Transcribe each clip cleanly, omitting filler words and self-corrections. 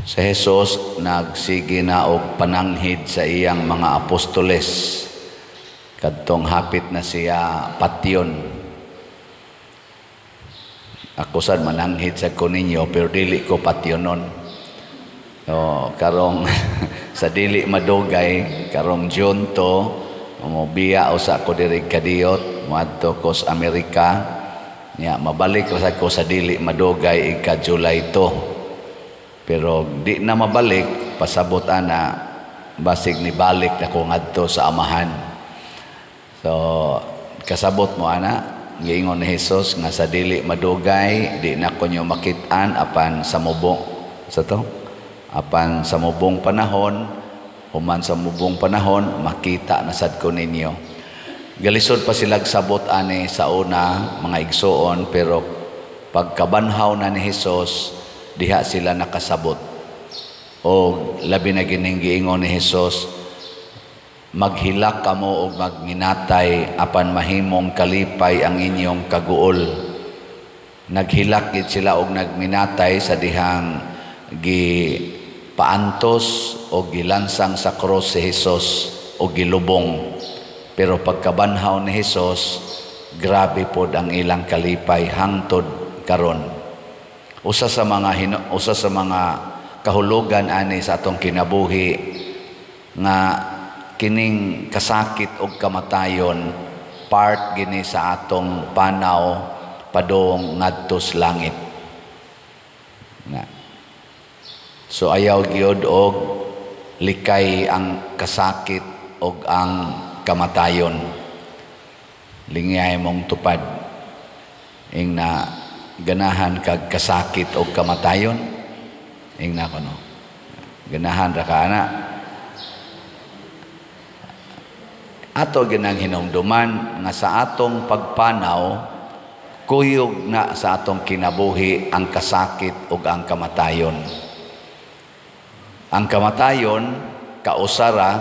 Si Jesus nagsige na og pananghid sa iyang mga apostoles kadtong hapit na siya patyon. Ako sad mananghid sa ko ninyo, pero dili ko patyonon. So, karong sa dili madugay, karong June 2, mobiya usa ko diri kadiyot, moadto ko sa Amerika. Nya mabalik ra sad ko sa dili madugay, ika July 2. Pero di na mabalik, pasabot ana, basig ni balik na ko ngadto sa Amahan. So, kasabot mo ana, giingon ni Jesus nga sa dili madugay, di na ko nyo makit-an apan sa mubong sa to. Apan sa mubong panahon, human sa mubong panahon, makita na sad ko ninyo. Galisod pa silag sabot ani sa una, mga igsuon, pero pagkabanhaw na ni Jesus, diha sila nakasabot. O labi na gining giingon ni Jesus, "Maghilak kamo og magminatay apan mahimong kalipay ang inyong kaguol." Naghilak gid sila og nagminatay sa dihang gi paantos o gilansang sa krus si Jesus o gilubong. Pero pagkabanhaw ni Jesus, grabe pod ang ilang kalipay hangtod karon. Usa sa mga kahulugan ani sa atong kinabuhi nga kining kasakit og kamatayon part gini sa atong panaw padung ngadto sa langit. Na. So ayaw gyud og likay ang kasakit og ang kamatayon. Lingay mong tupad. Ing na ganahan kag kasakit og kamatayon. Ing na kono. Ganahan ra ka ana. Ato ginang hinumduman nga sa atong pagpanaw, kuyog na sa atong kinabuhi ang kasakit ug ang kamatayon. Ang kamatayon kausara,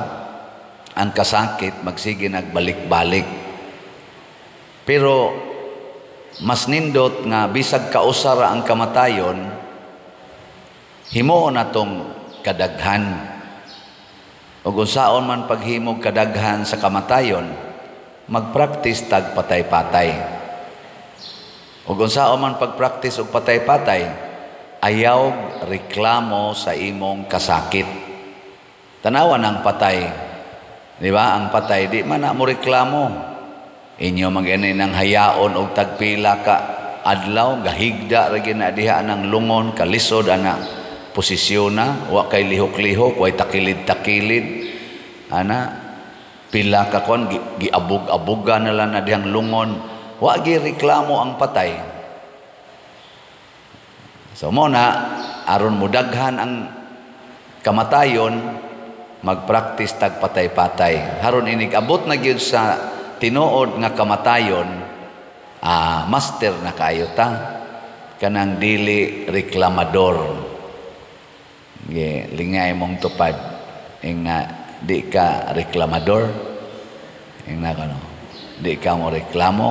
ang kasakit magsige nagbalik-balik. Pero mas nindot nga bisag kausara ang kamatayon, himuon natong kadaghan. Ug unsaon man paghimog kadaghan sa kamatayon? Magpractice tag patay-patay. Ug unsaon man pagpractice og patay-patay? Ayaw reklamo sa imong kasakit. Tanawan ang patay. Di ba? Ang patay di man na mo reklamo. Inyo magani nang hayaon og tagpila ka adlaw, gahigda ra gyud na diha nang lungon, kalisod ana posisyon na, wa kay lihok-lihok, way takilid-takilid ana, pila ka kon giabog-abogan na lang na dihang lungon, wa gi reklamo ang patay. So mo na aron mudaghan ang kamatayon, magpractice tag patay-patay. Haron inig abot na gyud sa tinuod nga kamatayon, master na kayo ta kanang dili reklamador. Ge, lingay mong tupad. Ing na di ka reklamador. Ing na kano. Di ka mo reklamo.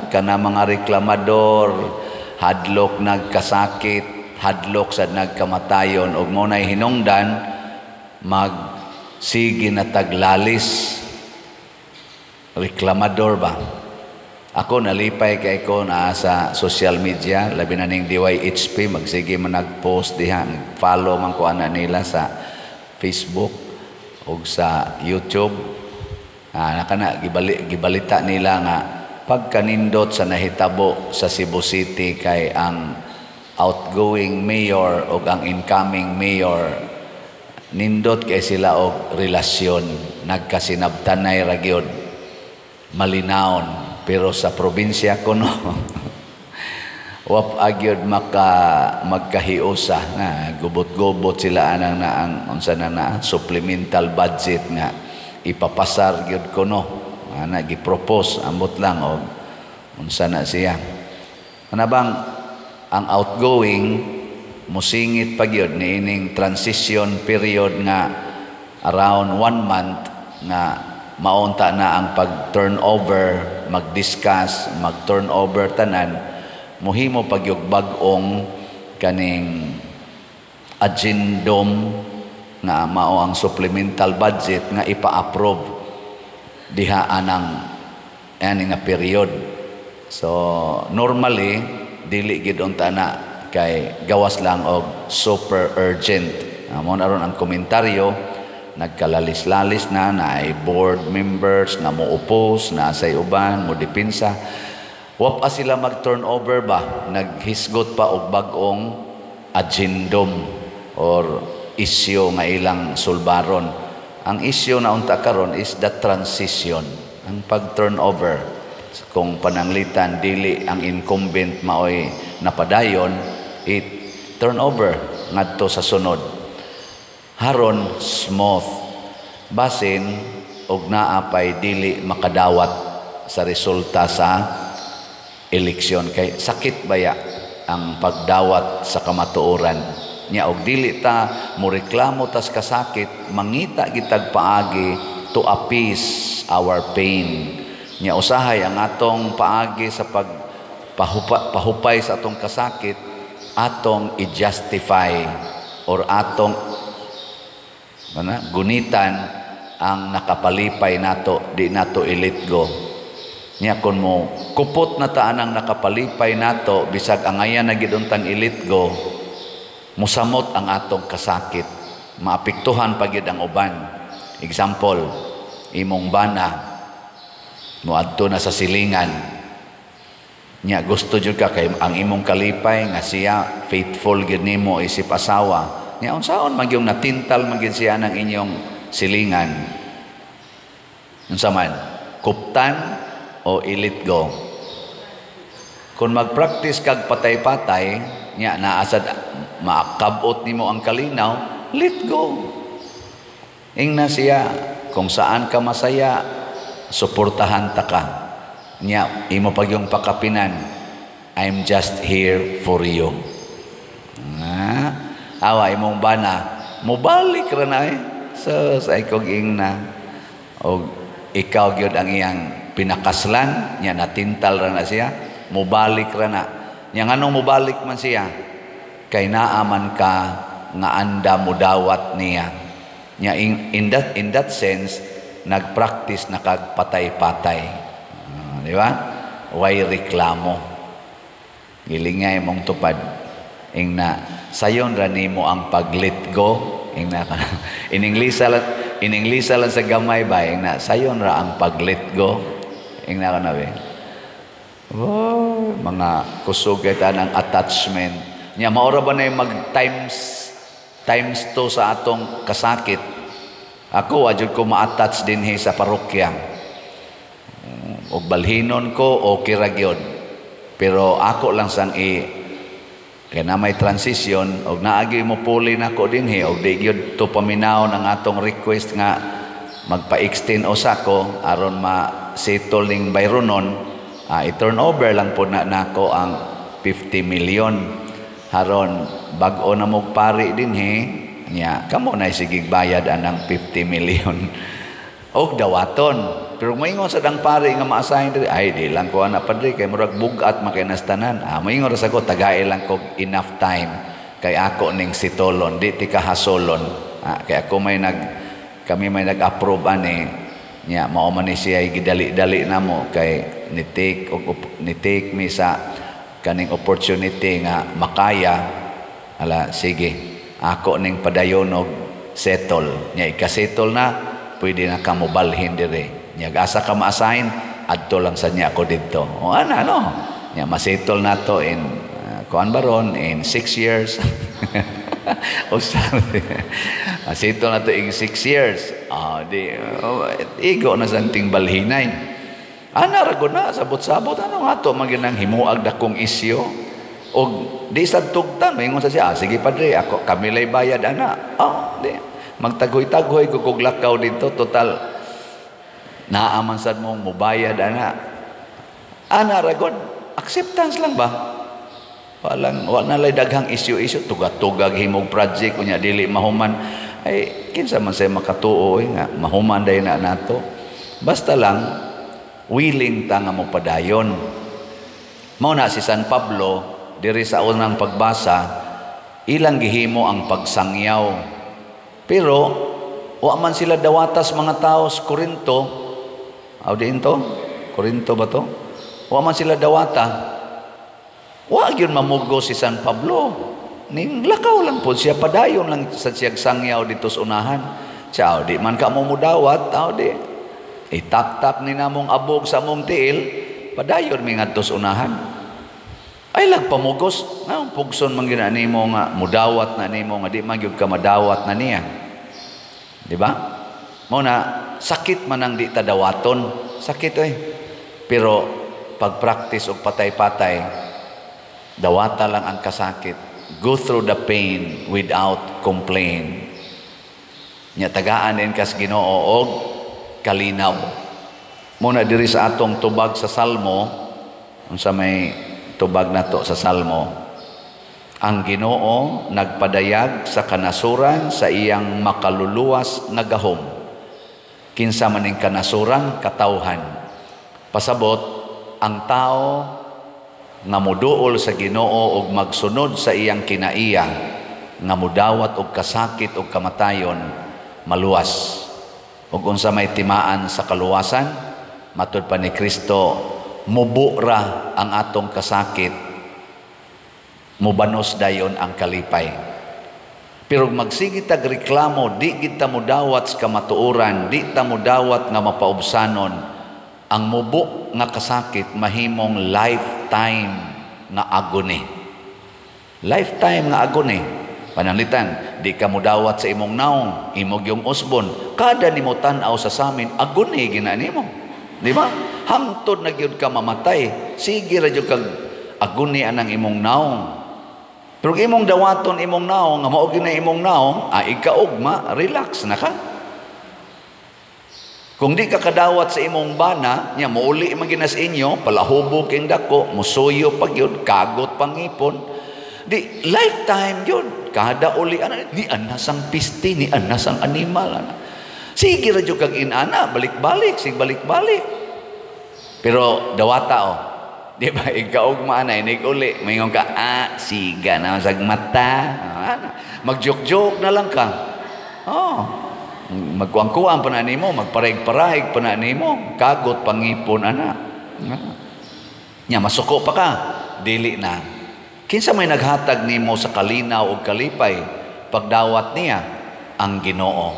Kana mga reklamador, hadlok nagkasakit, hadlok sa nagkamatayon, ug mo nay hinungdan magsige na taglalis. Reklamador ba? Ako nalipay kay ko naa sa social media, labi na ning DYHP, magsige man nag-post diha, follow man ko ana nila sa Facebook ug sa YouTube. Nakana gibalita nila nga pagkanindot sa nahitabo sa Cebu City kay ang outgoing mayor ug ang incoming mayor nindot kay sila og relasyon, nagkasinabtanay ra gyud, malinawon. Pero sa probinsya kuno wap agyod maka magkahiusa na gubot-gubot sila anang na ang unsa na na supplemental budget nga ipapasar gyud kuno ana, gi-propose, ambot lang og unsa na siya. Ana bang ang outgoing musingit pa gyud niining transition period nga around 1 month nga maunta na ang pag-turnover, mag-discuss, mag-turnover tanan, muhimo pagyug bag-ong kaning addendum nga mao ang supplemental budget nga ipa-approve diha anang ani nga period. So normally dili gid unta na kay gawas lang og super urgent. Mo na ron ang komentaryo, nagkalalis-lalis na naay board members nga mo-oppose, na say uban mo depensa. Wa pa sila mag-turnover ba, naghisgot pa og bag-ong addendum or issue nga ilang sulbaron. Ang issue na unta karon is the transition, ang pag-turnover. Kung pananglitan dili ang incumbent maoy napadayon, it turnover ngadto sa sunod. Haron smooth. Basin og naa pay dili makadawat sa resulta sa eleksyon kay sakit baya ang pagdawat sa kamatuoran. Nya og dili ta mo reklamo tas kasakit, mangita gitag paagi to appease our pain. Nya usahay ang atong paagi sa pag pahupay sa atong kasakit, atong i-justify or atong ana, gunitan ang nakapalipay nato, di nato i-let go. Nya kun mo kupot na ta anang nakapalipay nato, bisag angayan na gid untang i-let go, musamot ang atong kasakit, maapektuhan pa gyud ang uban. Example, imong bana moadto na sa silingan. Nya gusto jud ka kay ang imong kalipay nga siya faithful gyud nimo isip asawa. Nya unsaon man gyud natintal man gyud siya ng inyong silingan. Unsa man? Kuptan o i-let go? Kung mag-practice kag patay-patay, nya naasad maakabot nimo ang kalinaw, let go. Ingna siya, kung saan ka masaya, suportahan ta ka. Nya, imo pag yung pakapinan, "I'm just here for you." Ah, awa imong bana, mobalik ra na eh. So, sa ikog ingna. O ikaw gyud ang iyang pinakaslan, nya natintal ra na siya, mobalik ra na. Nya nganong mobalik man siya? Kay naa man ka nga anda mudawat niya. Nya in that sense, nagpractice na kag patay-patay. Di ba? Way reklamo. Gilingay mong tupad. Ingna sayon ra nimo ang pag-let go. Ingna ka. In English lang sa gamay ba, ingna sayon ra ang pag-let go. Ingna ka na ba? Oh, mga kusog kay ang attachment. Nya maora ba na yung mag times times 2 sa atong kasakit? Ako, wa jud ko ma-attach dinhi sa parokya. Og balhinon ko, okay ra gyud. Pero ako lang sang i kay na may transition og naagi mo puli nako dinhi og di gyud to paminawon ang atong request nga magpa-extend usa ko aron ma-settle ning bayronon, i-turn over lang po na nako ang 50 million haron bag-o na mo pari dinhi. Nya kamo na sigig bayad anang 50 million og dawaton. Pero moingon sa dang pari nga ma-assign diri, "Ay, di lang ko ana, padre, kay murag bugat makinas tanan." Ah, moingon ra sa ko, tagai lang ko enough time kay ako ning sitolon, di ti kahasolon. Ah, kay ako may nag kami may nag-approve ani. Nya mao man ni siya gidali-dali namo kay ni take mi sa kaning opportunity nga makaya. Ala, sige, ako ning padayon og settle. Nya ika-settle na, pwede na ka mobalhin dire. Nya asa ka ma-assign, adto lang sa niya ako didto. O ana no, nya masettle na to in kuan baron in 6 years. O sabi, masettle na to in 6 years. Ah, di oh, igo na sa ting balhinay. Ana ra gud na, sabot-sabot. Ano nga to maginang himuag dakong isyu og di sad tugtan. Maingon sa siya, "Ah, sige padre, ako kami lay bayad ana." Oh, di magtagoy-tagoy ko kog lakaw dito, total naa man sad mong mubayad ana. Ana ra gud, acceptance lang ba. Walang wa na lay daghang issue-issue, tugat-tugag himog project unya dili mahuman. Ay, kinsa man say makatuo eh, nga mahuman day na nato. Basta lang willing ta nga mopadayon. Mao na si San Pablo diri sa unang pagbasa. Ilang gihimo ang pagsangyaw. Pero wa man sila dawatas mga tao sa Korinto. Aw diin to? Korinto ba to? Wa man sila dawata. Wa gyud mamugo si San Pablo. Ning lakaw lang po siya, padayon lang sa siyag sangyaw dito sa unahan. Ciao, di man ka mo mudawat, aw di. Itak-tak ni namong abog sa mong tiil, padayon mi ngadto sa unahan. Ay lag pamugos, nga pugson man gina nimo nga mudawat na nimo nga di man gyud ka madawat na niya. Di ba? Mao na sakit man ang di ta dawaton, sakit oy. Pero pag-practice og patay-patay, dawata lang ang kasakit. Go through the pain without complain. Nya tagaan din kas Ginoo og kalinaw. Muna diri sa atong tubag sa Salmo, unsa may tubag nato sa Salmo? Ang Ginoo nagpadayag sa kanasuran sa iyang makaluluwas nga gahom. Kinsa man ning kanasuran? Katawhan. Pasabot, ang tao nga moduol sa Ginoo og magsunod sa iyang kinaiya, nga mudawat og kasakit og kamatayon, maluwas. Ug unsa may timaan sa kaluwasan? Matud pa ni Kristo, mubura ang atong kasakit, mubanos dayon ang kalipay. Pero magsige tag reklamo, di gid ta modawat sa kamatuoran, di ta modawat nga mapaubsanon, ang mubo nga kasakit mahimong lifetime nga agony. Lifetime nga agony. Pananglitan, di ka modawat sa imong naong, imong yung usbon, kada nimo tan-aw sa samin, agony gina nimo. Di ba? Hangtod na gyud ka mamatay, sige ra gyud kag agony anang imong naong. Pero imong dawaton imong naong, nga mao gyud na imong naong, ikaugma, relax na ka. Kung di ka kadawat sa imong bana, nya mouli man ginas inyo, palahubog king dako, musuyo pa gyud, kagot pangipon. Di lifetime gyud. Kada uli ana ni anas ang piste, ni anas ang animal ana. Sige ra jud kag inana, balik-balik, sig balik-balik. Pero dawata oh. Di ba ikaugma ana inig uli, maingon ka, siga na sag mata. Ana, mag-joke-joke na lang ka. Oh. Magkuang-kuang pa na nimo, magpareg-parahig pa na nimo, kagot pangipon ana. Nya masuko pa ka, dili na. Kinsa may naghatag nimo sa kalinaw ug kalipay pagdawat niya? Ang Ginoo.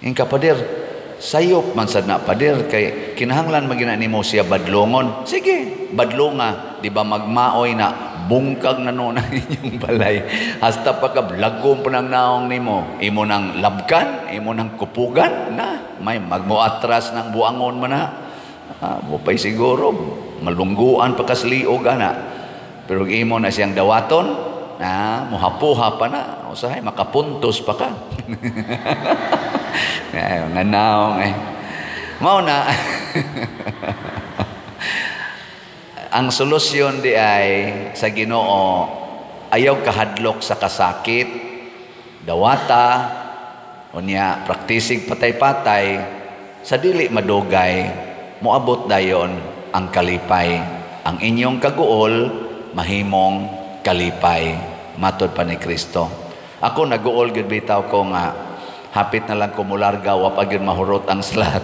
Ingka pader, sayop man sad na pader kay kinahanglan man gina nimo siya badlongon. Sige, badlonga, di ba magmaoy na bungkag na noon ang inyong balay. Hasta pa ka lagom pa ng naong nimo, imo nang labkan, imo nang kupugan na, may magmoatras ng buangon man na. Bupay siguro malungguan pa kasliog ana. Pero imo na siyang dawaton, na muhapuha pa na, usahay makapuntos pa ka. Ay, nga naong eh. Mao na ang solusyon di ay sa Ginoo, ayaw kahadlok sa kasakit, dawata, unya praktisig patay-patay, sa dili madugay, moabot dayon ang kalipay. Ang inyong kaguol mahimong kalipay, matod pa ni Kristo. Ako naguol gyud bitaw ko nga hapit na lang ko mularga, wa pa gyud mahurot ang slat.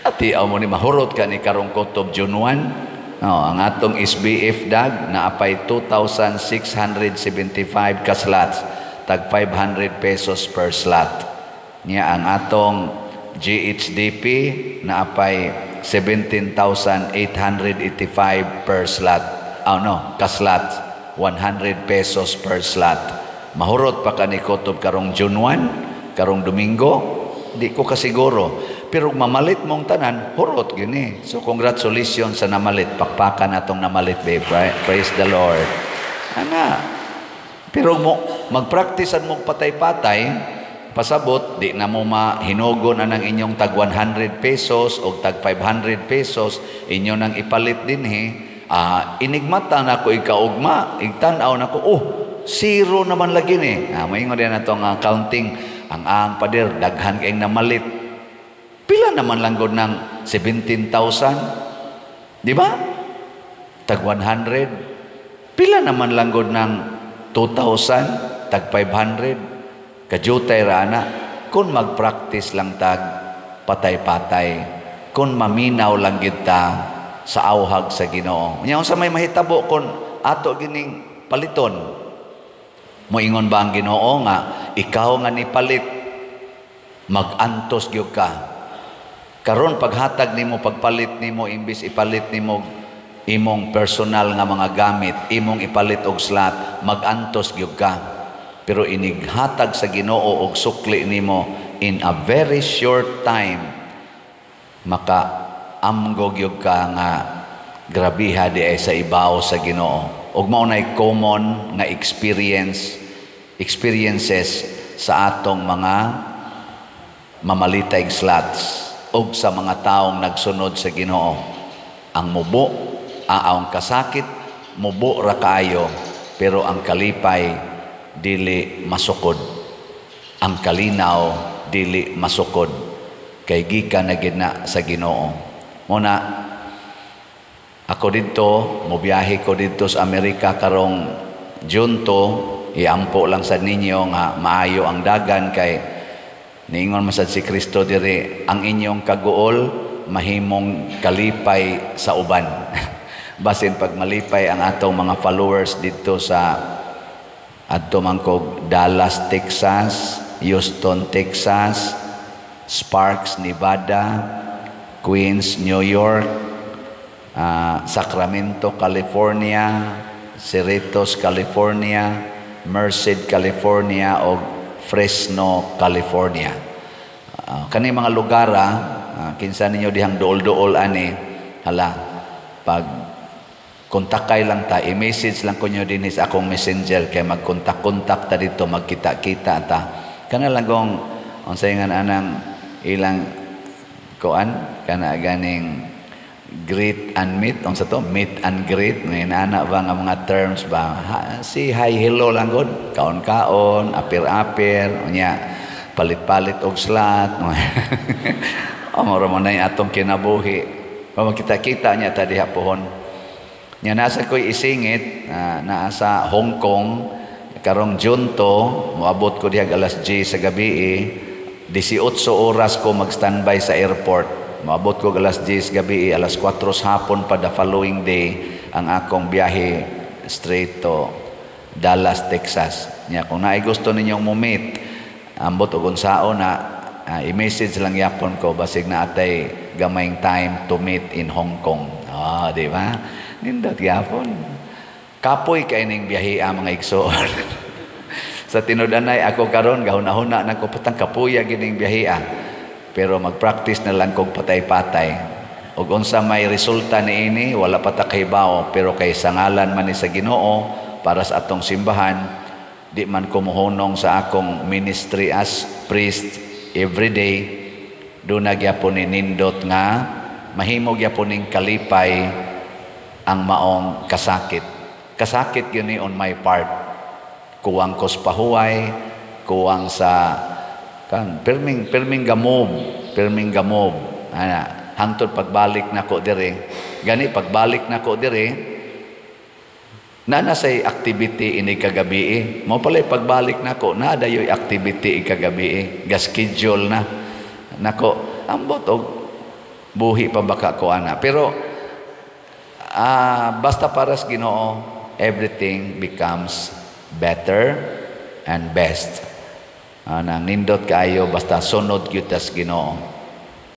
Ati aw mo ni mahurot ka ni karong kutob June 1. No, ang atong SBF dag naapay 2,675 ka slots, tag 500 pesos per slot. Nya ang atong GHDP naapay 17,885 per slot. Oh no, ka slot, 100 pesos per slot. Mahurot pa ka ni kutob karong June 1, karong Domingo, di ko kasiguro. Pero mamalit mong tanan, hurot gini. So congratulations sa namalit. Pakpakan atong namalit, babe. Right? Praise the Lord. Ana. Pero mo magpraktisan mong patay-patay, pasabot, di na mo mahinugon anang inyong tag 100 pesos o tag 500 pesos, inyo nang ipalit dinhi. Inigmata na ko ikaugma, igtan-aw na ko, oh, zero naman lagi ni. Maingon din na itong accounting, ang pader, daghan kayong namalit. Pila naman lang gud ng 17,000? Di ba? Tag 100. Pila naman lang gud ng 2,000 tag 500, kajutay ra ana kung mag-practice lang tag patay-patay, kung maminaw lang gid ta sa awhag sa Ginoo. Nya unsa may mahitabo kung ato gining paliton? Moingon ba ang Ginoo nga ikaw nga nipalit, mag-antos gyud ka? Karon paghatag nimo, pagpalit nimo, imbis ipalit nimo imong personal nga mga gamit, imong ipalit og slot, mag-antos gyud ka. Pero inighatag sa Ginoo og sukli nimo in a very short time, maka amgo gyud ka nga grabiha di ay sa ibaw sa Ginoo. Ug mao nay common nga experiences sa atong mga mamalitay slots ug sa mga taong nagsunod sa Ginoo. Ang mubo, ang kasakit, mubo ra kaayo, pero ang kalipay dili masukod. Ang kalinaw dili masukod kay gikan na gid na sa Ginoo. Muna ako didto, mobiyahe ko didto sa Amerika karong June 2. Iampo lang sa ninyo nga maayo ang dagan kay niingon man sad si Kristo diri, ang inyong kaguol mahimong kalipay sa uban. Basin pag malipay ang atong mga followers didto sa adto man kog Dallas, Texas, Houston, Texas, Sparks, Nevada, Queens, New York, Sacramento, California, Cerritos, California, Merced, California o Fresno, California. Kani mga lugar, kinsa ninyo dihang duol-duol ani, hala, pag kontakay lang ta, i-message lang ko nyo din sa akong Messenger kay magkontak-kontak ta dito, magkita-kita ta. Kana lang kung unsay nga anang ilang kuan kana ganing greet and meet, unsa to, meet and greet, may ana ba nga mga terms ba? Ha, si hi, hello lang gud, kaon-kaon, apir-apir, unya palit-palit og slot. O mao mo na yung atong kinabuhi. O magkita-kita niya ta diha pohon. Nya nasa ko'y isingit, naa sa Hong Kong karong June 2, moabot ko diha alas 10 sa gabi eh. 18 oras ko mag-standby sa airport. Moabot ko alas 10 gabi, alas 4 sa hapon pa the following day ang akong biyahe straight to Dallas, Texas. Nya kung naay gusto ninyong mo-meet, ambot og unsaon na, i-message lang yapon ko, basig na atay gamayng time to meet in Hong Kong. Ah, di ba? Nindot gyapon. Kapoy kay ning biyahe ang mga igsoon. Sa tinud-anay ako karon gahuna-huna na ko, patang kapuya gining biyahe. Pero mag-practice na lang kog patay-patay. Ug unsa may resulta niini, wala pa ta kahibaw, pero kay sa ngalan man ni sa Ginoo para sa atong simbahan, di man ko mohunong sa akong ministry as priest every day, duna gyapon ni nindot nga mahimo gyapon ning kalipay ang maong kasakit. Kasakit yun ni on my part. Kuwang kos pahuway, kuwang sa kan pirming pirming gamob, pirming gamob. Ana, hangtod pagbalik nako dire. Gani pagbalik nako dire, na say activity ini kagabi eh. Mao pala pagbalik nako, na dayoy activity kagabi eh. Ga-schedule na. Nako, ambot og buhi pa baka ko ana. Pero basta para sa Ginoo, everything becomes better and best. Nang nindot kaayo basta sunod gyud tas Ginoo.